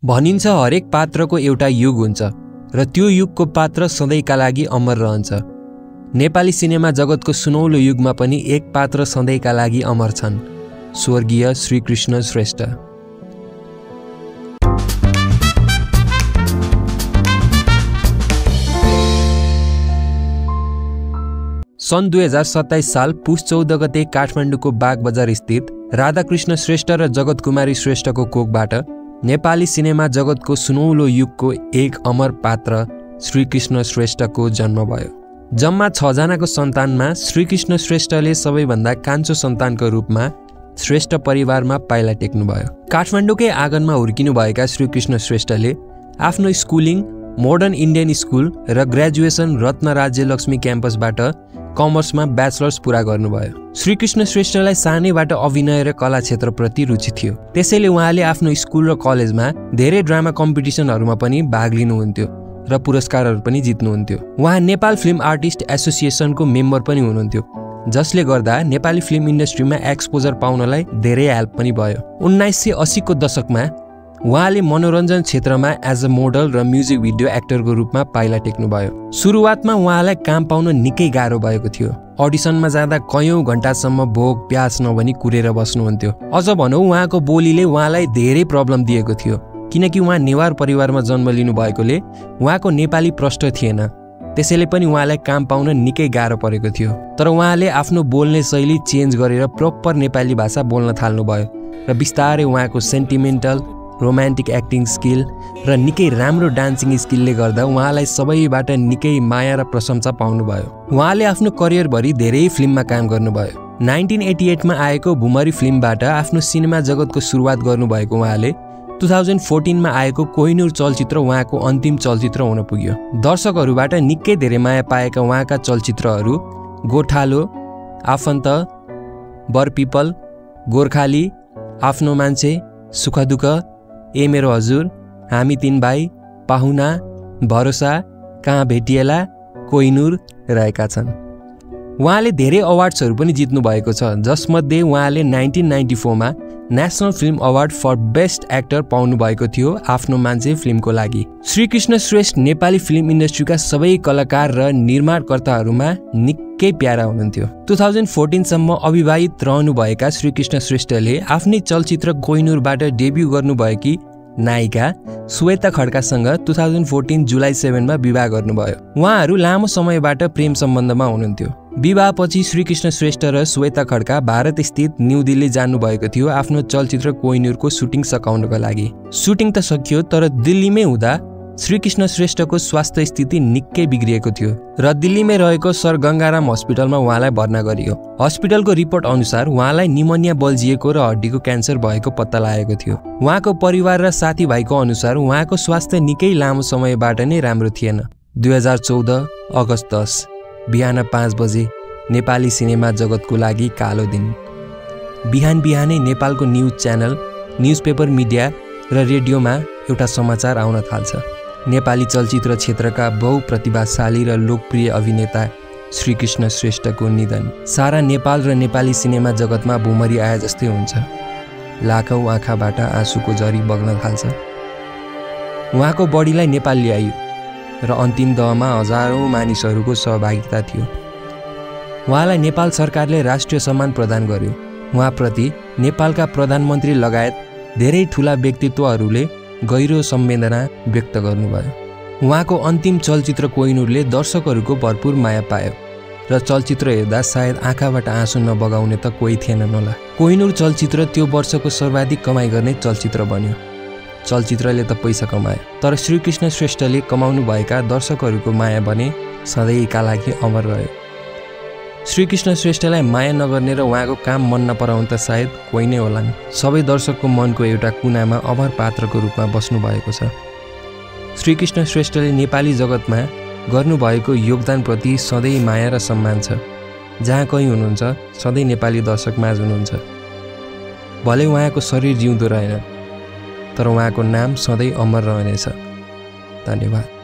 भनिन्छ हरेक पात्रको एउटा युग हुन्छ र त्यो युगको पात्र सधैँका लागि अमर रहन्छ। नेपाली सिनेमा जगतको सुनौलो युगमा पनि एक पात्र सधैँका लागि अमर छन्, स्वर्गीय श्रीकृष्ण श्रेष्ठ। सन् 2027 साल पुष 14 गते काठमाडौँको बागबजार स्थित राधाकृष्ण श्रेष्ठ र जगतकुमारी श्रेष्ठको कोखबाट नेपाली सिनेमा जगतको सुनौलो युगको एक अमर पात्र श्रीकृष्ण श्रेष्ठको जन्म भयो। जम्मा 6 जनाको सन्तानमा श्रीकृष्ण श्रेष्ठले सबैभन्दा कान्छो सन्तानको रूपमा श्रेष्ठ परिवारमा पाइला टेक्नुभयो। काठमाडौँकै आँगनमा हुर्किनुभएका श्रीकृष्ण श्रेष्ठले आफ्नो स्कुलिङ मोडर्न इन्डियन स्कुल र ग्रेजुएसन रत्न राज्यलक्ष्मी क्याम्पसबाट कमर्समा ब्याचलर्स पुरा गर्नुभयो। श्रीकृष्ण श्रेष्ठलाई सानैबाट अभिनय र कला क्षेत्रप्रति रुचि थियो, त्यसैले उहाँले आफ्नो स्कुल र कलेजमा धेरै ड्रामा कम्पिटिसनहरूमा पनि भाग लिनुहुन्थ्यो र पुरस्कारहरू पनि जित्नुहुन्थ्यो। उहाँ नेपाल फिल्म आर्टिस्ट एसोसिएसनको मेम्बर पनि हुनुहुन्थ्यो, जसले गर्दा नेपाली फिल्म इन्डस्ट्रीमा एक्सपोजर पाउनलाई धेरै हेल्प पनि भयो। 1980 को दशकमा उहाँले मनोरञ्जन क्षेत्रमा एज अ मोडल र म्युजिक भिडियो एक्टरको रूपमा पाइला टेक्नुभयो। सुरुवातमा उहाँलाई काम पाउन निकै गाह्रो भएको थियो। अडिसनमा जाँदा कयौं घण्टासम्म भोक प्यास नभनी कुरेर बस्नुहुन्थ्यो। अझ भनौँ उहाँको बोलीले उहाँलाई धेरै प्रब्लम दिएको थियो, किनकि उहाँ नेवार परिवारमा जन्म लिनु भएकोले उहाँको नेपाली प्रष्ट थिएन, त्यसैले पनि उहाँलाई काम पाउन निकै गाह्रो परेको थियो। तर उहाँले आफ्नो बोल्ने शैली चेन्ज गरेर प्रपर नेपाली भाषा बोल्न थाल्नुभयो र बिस्तारै उहाँको सेन्टिमेन्टल रोमान्टिक एक्टिङ स्किल र निकै राम्रो डान्सिङ स्किलले गर्दा उहाँलाई सबैबाट निकै माया र प्रशंसा पाउनुभयो। उहाँले आफ्नो करियरभरि धेरै फिल्ममा काम गर्नुभयो। 1988 मा आएको भुमरी फिल्मबाट आफ्नो सिनेमा जगतको सुरुवात गर्नुभएको उहाँले 2014 मा आएको कोहिनूर चलचित्र उहाँको अन्तिम चलचित्र हुन पुग्यो। दर्शकहरूबाट निकै धेरै माया पाएका उहाँका चलचित्रहरू गोठालो, आफन्त, बरपिपल, गोर्खाली, आफ्नो मान्छे, सुख दुःख, ए मेरो हजुर, हामी 3 भाइ, पाहुना, भरोसा, कहाँ भेटिएला, कोहिनूर रहेका छन्। उहाँले धेरै अवार्ड्सहरू पनि जित्नु भएको छ, जसमध्ये उहाँले 1994 मा national film award for best actor पाउनु भएको थियो आफ्नो मान्छे फिल्मको लागि। श्रीकृष्ण श्रेष्ठ नेपाली फिल्म इन्डस्ट्रीका सबै कलाकार र निर्माणकर्ताहरूमा निकै प्यारा हुनुहुन्थ्यो। 2014 सम्म अविवाहित रहनुभएका श्रीकृष्ण श्रेष्ठले आफ्नै चलचित्र कोहिनूरबाट डेब्यू गर्नुभएकी नायिका श्वेता खड्कासँग 2014 जुलाई 7 मा विवाह गर्नुभयो। उहाँहरू लामो समयबाट प्रेम सम्बन्धमा हुनुहुन्थ्यो। विवाहपछि श्रीकृष्ण श्रेष्ठ र श्वेता खड्का भारत स्थित न्यू दिल्ली जानुभएको थियो आफ्नो चलचित्र कोहिनूरको सुटिङ सकाउनको लागि। सुटिङ त सकियो, तर दिल्लीमै हुँदा श्रीकृष्ण श्रेष्ठको स्वास्थ्य स्थिति निकै बिग्रिएको थियो र दिल्लीमै रहेको सर गंगाराम हस्पिटलमा उहाँलाई भर्ना गरियो। हस्पिटलको रिपोर्ट अनुसार उहाँलाई निमोनिया बल्झिएको र हड्डीको क्यान्सर भएको पत्ता लागेको थियो। उहाँको परिवार र साथीभाइको अनुसार उहाँको स्वास्थ्य निकै लामो समयबाट नै राम्रो थिएन। 2014 अगस्त 10 बिहान 5 बजे नेपाली सिनेमा जगतको लागि कालो दिन। बिहान बिहानै नेपालको न्युज च्यानल, न्युजपेपर मिडिया र रेडियोमा एउटा समाचार आउन थाल्छ। नेपाली चलचित्र क्षेत्रका बहुप्रतिभाशाली र लोकप्रिय अभिनेता श्रीकृष्ण श्रेष्ठको निधन। सारा नेपाल र नेपाली सिनेमा जगतमा भुमरी आए जस्तै हुन्छ। लाखौं आँखाबाट आँसुको झरी बग्न थाल्छ। उहाँको बडीलाई नेपाल ल्याइयो र अन्तिम दहमा हजारौं मानिसहरूको सहभागिता थियो। उहाँलाई नेपाल सरकारले राष्ट्रिय सम्मान प्रदान गर्यो। उहाँप्रति नेपालका प्रधानमन्त्री लगायत धेरै ठूला व्यक्तित्वहरूले गहिरो संवेदना व्यक्त गर्नुभयो। उहाँको अन्तिम चलचित्र कोहिनूरले दर्शकहरूको भरपूर माया पायो र चलचित्र हेर्दा सायद आँखाबाट आँसु नबगाउने त कोही थिएनन् होला। कोहिनूर चलचित्र त्यो वर्षको सर्वाधिक कमाइ गर्ने चलचित्र बन्यो। चलचित्रले त पैसा कमायो, तर श्रीकृष्ण श्रेष्ठले कमाउनु भएका दर्शकहरूको माया भने सधैँका लागि अमर रह्यो। श्रीकृष्ण श्रेष्ठलाई माया नगर्ने र उहाँको काम मन नपराउनु त सायद कोही नै होलान्। सबै दर्शकको मनको एउटा कुनामा अमर पात्रको रूपमा बस्नु भएको छ। श्रीकृष्ण श्रेष्ठले नेपाली जगतमा गर्नुभएको योगदानप्रति सधैँ माया र सम्मान छ। जहाँ कहीँ हुनुहुन्छ सधैँ नेपाली दर्शक माझ हुनुहुन्छ। भले उहाँको शरीर जिउँदो रहेन, तर उहाँको नाम सधैँ अमर रहनेछ। धन्यवाद।